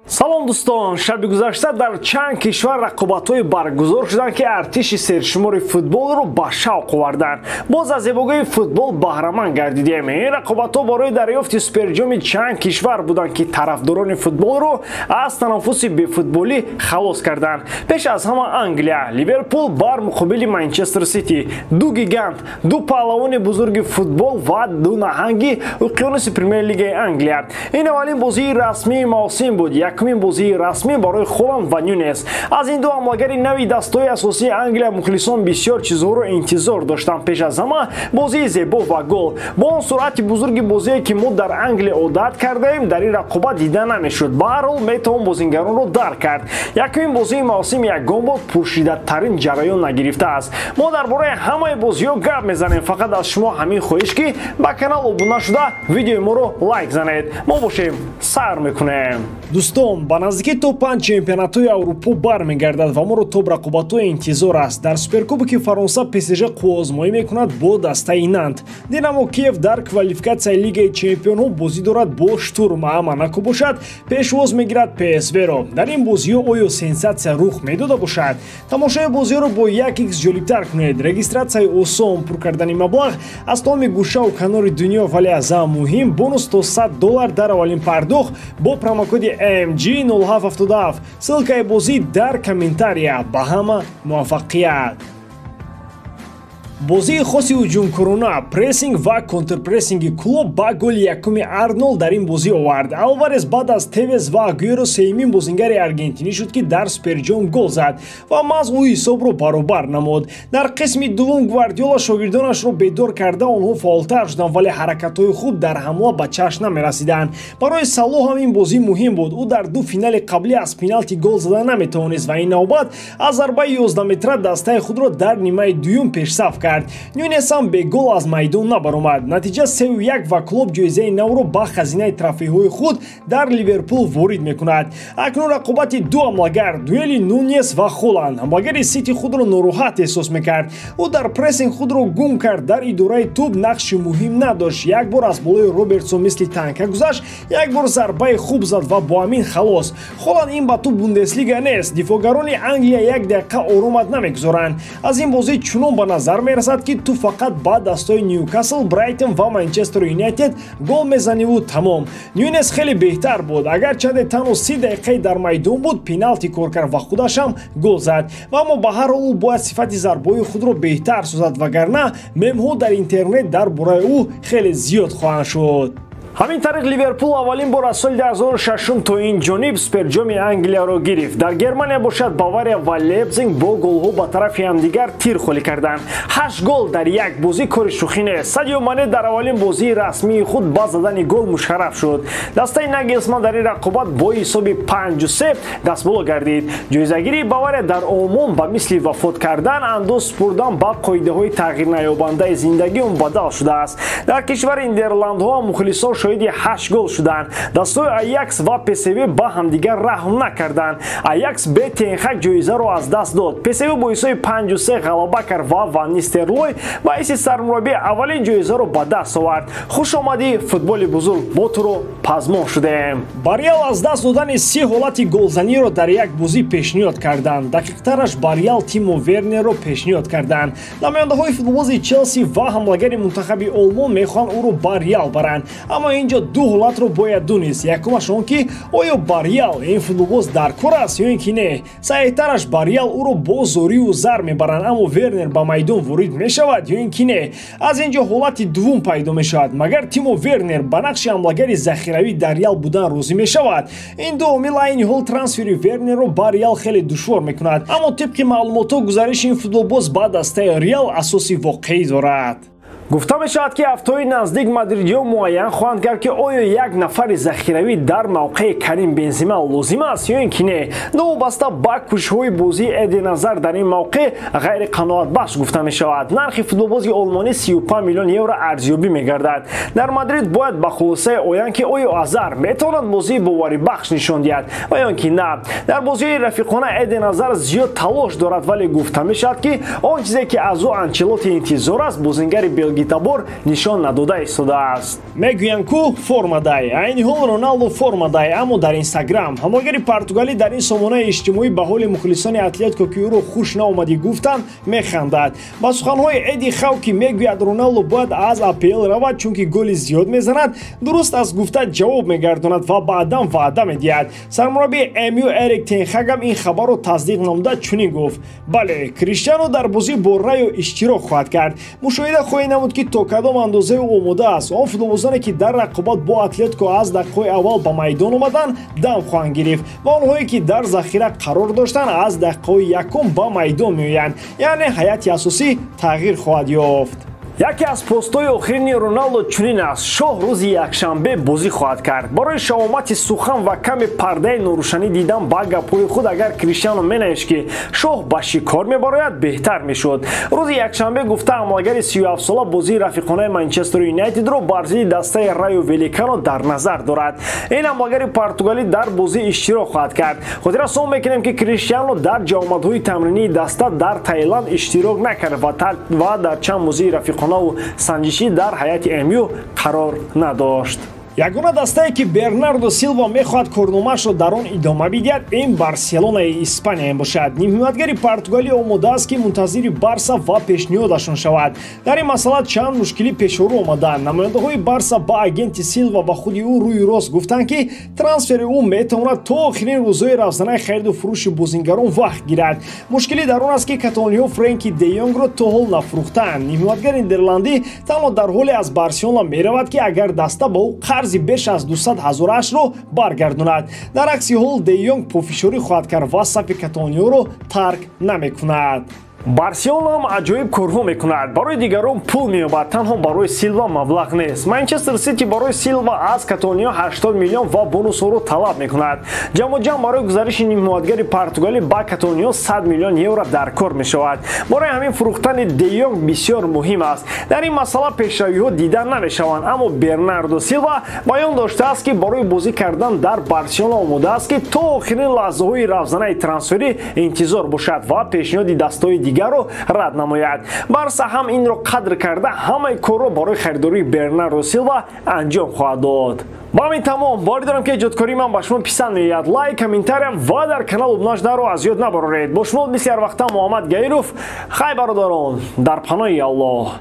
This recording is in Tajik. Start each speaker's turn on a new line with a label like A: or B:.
A: Салом дӯстон, шаби гузашта дар чанд кишвар рақобатҳое баргузор шуданд, ки артиши сершумори футболро ба шавқ оварданд. Боз аз зебогии футбол баҳраманд гардидем. Ин рақобатҳо барои дарёфти суперҷоми чанд кишвар буданд, ки тарафдорони футболро аз танаффуси бефутболӣ халос карданд. Пеш аз ҳама Англия, Ливерпул бар муқобили Манчестер Сити. Ду гигант, ду паҳлавони бузурги футбол ва ду наҳанги уқёнуси Премер-лигаи Англия. Ин аввалин бозии расмии мавсим буд. Якумин бозии расмӣ барои Холанд ва Нюнес. Аз ин ду ҳамлагари нави дастҳои асосии Англия мухлисон бисёр чизҳоро интизор доштанд. Пеш аз ҳама бозии зебо ва гол. Бо он суръати бузурги бозие, ки мо дар Англия одат кардаем, дар ин рақобат дида намешуд. Ба ҳар ҳол метавон бозингаронро дарк кард. Якумин бозии мавсим ягон бор пуршиддаттарин ҷараён нагирифтааст. Мо дар бораи ҳамаи бозиҳо гап мезанем. Фақат аз шумо ҳамин хоҳиш, ки ба канал обуна шуда видеои моро лайк занед. Мо бошем сар мекунем.
B: Дӯстон, ба наздикӣ то 5 чемпионатҳои Аврупо бармегардад ва моро топ рақобатҳо интизор аст. Дар Суперкубоки Фаронса ПСЖ қувваозмоӣ мекунад бо дастаи Нант. Динамо Киев дар квалификатсияи Лигаи чемпионҳо бозӣ дорад бо Штурм, а Монако бошад пешвоз мегирад ПСВ-ро. Дар ин бозиҳо оё сенсатсия рух медода бошад? Тамошои бозиҳоро бо 1x ҷолибтар кунед. Регистратсияи осон, пур кардани маблағ аз тамоми гӯшаву канори дунё, вале аз ҳама муҳим бонус то $100 дар аввалин пардохт бо промокоди MG0777. Ссылкаи бозӣ дар комментария. Ба ҳама муваффақият! Бозии хоси ҳуҷумкорона, прессинг ва контрпрессинги клуб ба голи якуми Арнолд дар ин бозӣ овард. Алварес баъд аз Тевес ва Агуэро сеюмин бозингари аргентинӣ шуд, ки дар суперҷом гол зад ва маҳз ӯ ҳисобро баробар намуд. Дар қисми дуввум Гвардиола шогирдонашро бедор карда, онҳо фаъолтар шуданд, вале ҳаракатҳои хуб дар ҳамла ба чашм намерасиданд. Барои Салоҳ ҳам ин бозӣ муҳим буд. Ӯ дар ду финали қаблӣ аз пеналти гол зада наметавонист ва ин навбат аз зарбаи 11 метра дастаи худро дар нимаи дуюм пешсаф кард. Нюнес ҳам бегол аз майдон набаромад. Натиҷа 3-1 ва клуб ҷоизаи навро ба хазинаи трофейҳои худ дар Ливерпул ворид мекунад. Акнун рақобати ду ҳамлагар, дуэли Нунес ва Холанд. Ҳамлагари Сити худро нороҳат эҳсос мекард. Ӯ дар прессинг худро гум кард, дар идораи тӯб нақши муҳим надошт. Як бор аз болои Робертсон мисли танка гузашт, як бор зарбаи хуб зад ва бо ҳамин халос. Холанд ин ба тӯб Бундеслига нест. Дифоъгарони Англия як дақиқа оромат намегузоранд. Аз ин бозӣ чунон ба назар мерасад, ки ту фақат ба дастҳои Ньюкасл, Брайтон ва Манчестер Юнайтед гол мезаниву тамом. Нюнес хеле беҳтар буд. Агарчанде танҳо 30 дақиқаи дар майдон буд, пеналти кор кард ва худаш ҳам гол зад. Ва аммо ба ҳар ҳол ӯ бояд сифати зарбаҳои худро беҳтар созад, вагарна мемҳо дар интернет дар бораи ӯ хеле зиёд хоҳанд шуд.
A: Ҳамин тариқ Ливерпул аввалин бор аз соли 2006 то ин ҷониб суперҷоми Англияро гирифт. Дар Германия бошад Бавария ва Лейпзиг бо голҳо ба тарафи ҳамдигар тир холӣ карданд. 8 гол дар як бозӣ кори шӯхӣ нест. Садио Мане дар аввалин бозии расмии худ ба задани гол мушарраф шуд. Дастаи Нагелсман дар ин рақобат бо ҳисоби 5-3 дастболо гардид. Ҷоизагирии Бавария дар Олмон ба мисли вафот кардан, андоз супурдан ба қоидаҳои тағйирнаёбандаи зиндагӣ мубаддал шудааст. Дар кишвари Нидерландҳо мухлисон шоҳиди 8 гол шуданд. Дастҳои Аякс ва ПСВ ба ҳамдигар раҳм накарданд. Аякс бе Тенхак ҷоизаро аз даст дод. ПСВ бо ҳисоби 5-3 ғалаба кард ва Ван Нистерлой ба ҳайси сармураббӣ аввалин ҷоизаро ба даст овард. Хуш омадӣ, футболи бузург, бо туро пазмон шудем.
B: Ба Реал аз даст додани 3 ҳолати голзаниро дар як бозӣ пешниҳод карданд. Дақиқтараш ба Реал Тимо Вернерро пешниҳод карданд. Намояндаҳои футболбози Челси ва ҳамлагари мунтахаби Олмон мехоҳанд ӯро ба Реал баранд. Аммо инҷо ду ҳолатро бояд донист. Якумаш он ки оё ба Реал ин футболбоз дар кор аст ё ин ки не. Саҳиҳтараш ба Реал ӯро бо зорию зар мебаранд, аммо Вернер ба майдон ворид мешавад ё ин ки не. Аз инҷо ҳолати дуввум пайдо мешавад. Магар Тимо Вернер ба нақши ҳамлагари захиравӣ дар Реал будан розӣ мешавад? Ин ду омил айни ҳол трансфери Вернерро ба Реал хеле душвор мекунад. Аммо тибқи маълумотҳо гузариши ин футболбоз ба дастаи Реал асоси воқеӣ дорад.
A: Гуфта мешавад, ки ҳафтаҳои наздик мадридиҳо муайян хоҳанд кард, ки оё як нафари захиравӣ дар мавқеи Карим Бензима лозим аст ё ин ки не. Новобаста ба кӯшишҳои бозии Эден Азар дар ин мавқеъ ғайриқаноатбахш гуфта мешавад. Нархи футболбози олмонӣ 35 миллион евро арзёбӣ мегардад. Дар Мадрид бояд ба хулосае оянд, ки оё Азар метавонад бозии боварибахш нишон диҳад ва ё ин ки на. Дар бозиҳои рафиқона Эден Азар зиёд талош дорад, вале гуфта мешавад, ки он чизе ки аз ӯ Анчелоти интизор аст, бозингари португалгитабор нишон надода истодааст.
B: Мегӯянд, ку формадай. Айни ҳол Роналдо формадай, аммо дар Инстаграм. Ҳамлагари португалӣ дар ин сомонаи иҷтимоӣ ба ҳоли мухлисони Атлетико, ки ӯро хуш наомадӣ гуфтанд, механдад. Ба суханҳои Эди Хав, ки мегӯяд, Роналдо бояд аз АПЛ равад, чунки голи зиёд мезанад, дуруст аст гуфта ҷавоб мегардонад ва баъдан ваъда медиҳад. Сармураббии МЮ Эрик тен Хагам ин хабарро тасдиқ намуда чунин гуфт: бале, Криштиано дар бозӣ бо Райо иштирок хоҳад кард. Мушоҳида хоҳед намуд, ки то кадом андоза ӯ омода аст. Он футболбозоне, ки дар рақобат бо Атлетико аз дақиқаҳои аввал ба майдон омаданд, дам хоҳанд гирифт ва онҳое, ки дар захира қарор доштанд, аз дақиқаҳои якум ба майдон меоянд, яъне ҳайати асосӣ тағйир хоҳад ёфт.
A: Яке аз постҳои охирини Роналдо чунин аст: шоҳ рӯзи якшанбе бозӣ хоҳад кард. Барои шаҳомати сухан ва каме пардаи норӯшанӣ дидан ба гапҳои худ, агар Криштиано менавишт, ки шоҳ ба шикор мебарояд, беҳтар мешуд. Рӯзи якшанбе гуфта ҳамлагари 37сола бозии рафиқонаи Манчестер Юнайтедро бар зидди дастаи Райо Великано дар назар дорад. Ин ҳамлагари португалӣ дар бозӣ иштирок хоҳад кард. Хотиррасон мекунем, ки Криштиано дар ҷавомадҳои тамринии даста дар Таиланд иштирок накард ва дар чанд бозии рафиқона санҷишӣ дар ҳайати МЮ қарор надошт.
B: Ягона дастае, ки Бернардо Силва мехоҳад корномаашро дар он идома бидиҳад, ин Барселонаи Испания мебошад. Нимҳимоятгари португалӣ омода аст, ки мунтазири Барса ва пешниҳодашон шавад. Дар ин масъала чанд мушкилӣ пешорӯ омаданд. Намояндаҳои Барса ба агенти Силва ва худи ӯ рӯи рост гуфтанд, ки трансфери ӯ метавонад то охирин рӯзҳои равзанаи хариду фурӯши бозингарон вақт гирад. Мушкилӣ дар он аст, ки каталониҳо Френки де Йонгро то ҳол нафурӯхтаанд. Нимҳимоятгари нидерландӣ танҳо дар ҳоле аз Барселона меравад, ки агар даста ба ӯ қарзи беш аз 200 ҳазорашро баргардонад. Дар акси ҳол де Йонг пофишорӣ хоҳад кард ва сафи каталониҳоро тарк намекунад.
A: Барселона ҳам аҷоиб корҳо мекунад. Барои дигарон пул меёбад, танҳо барои Силва маблағ нест. Манчестер Сити барои Силва аз каталониё 80 миллион ва бонусҳоро талаб мекунад. Ҷамъоҷамъ барои гузариши нимҳимоятгари португалӣ ба каталониё 100 миллион евро дар кор мешавад. Барои ҳамин фурӯхтани де Йонг бисёр муҳим аст. Дар ин масъала пешравиҳо дида намешаванд, аммо Бернардо Силва баён доштааст, ки барои бозӣ кардан дар Барселона омода аст, ки то охирин лаҳзаҳои равзанаи трансферӣ интизор бошад ва пешниҳоди дастаҳои дигарро рад намояд. Барса ҳам инро қадр карда, ҳамаи корро барои харидории Бернардо Силва анҷом хоҳад дод. Ба ҳамин тамом. Боварӣ дорам, ки эҷодкории ман ба шумо писанд меояд. Лайк, комментария ва дар канал обуна шуданро аз ёд набароред. Бо шумо мисли ҳар вақта Муҳаммад Гаиров. Хай, бародарон, дар паноҳи Аллоҳ.